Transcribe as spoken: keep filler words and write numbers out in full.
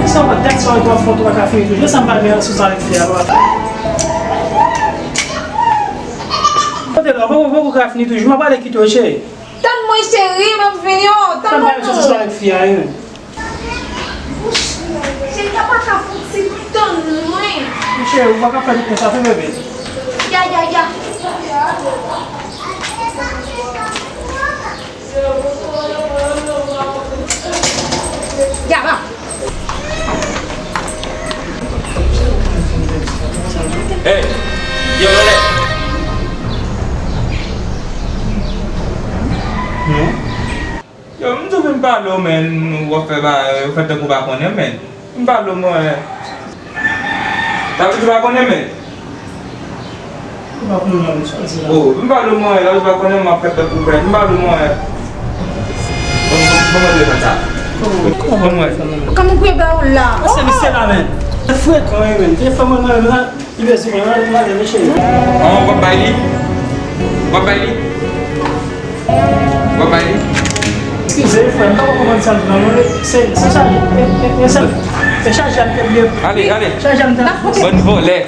Sa pa tèt sa w ap fè, w pa ka fini toujou. Sa m pa gen sou sa avèk fi a, papa. Kote la, poko, poko ka fini toujou. M ap ale kite w, cheri. Tann mwen, cheri, m ap vini, oh, tann mwen non. Sa m pa gen sou sa avèk fi a, wi. Cheri, a pa ka fouti tann mwen. Cheri, ou pa ka fè tout sa, fè bebe. Ya, ya, ya. Ya, va. Hey, yo, yo, lè. Non. Yo, m tou vin pale w, men, w ap fè ba, w fè tankou w pa konnen, men. M pale w, mwen. Sa vle di w pa konnen, men. Ou pa konnen, men, sa vle di la. Oh, m pale w, mwen, sa vle di w pa konnen, m ap fè tankou w konnen. M pale w, mwen. Bon, bon, bon, mwen telefòn sa. Bon, mwen. Kòman pou yo ba w la? Se misye la, men. Se frekan, wi, men. Telefòn mwen, mwen, mwen. Li bezwen mwen, mwen, mwen, mwen, cheri. An, w ap bay li? W ap bay li? W ap bay li? Eskize, frè, m pa konprann sa l di la, non. Se, se chaje, e, e, e, se, e chaje a m te bliye. Ale, ale. Chaje a m te... Bann vòlè.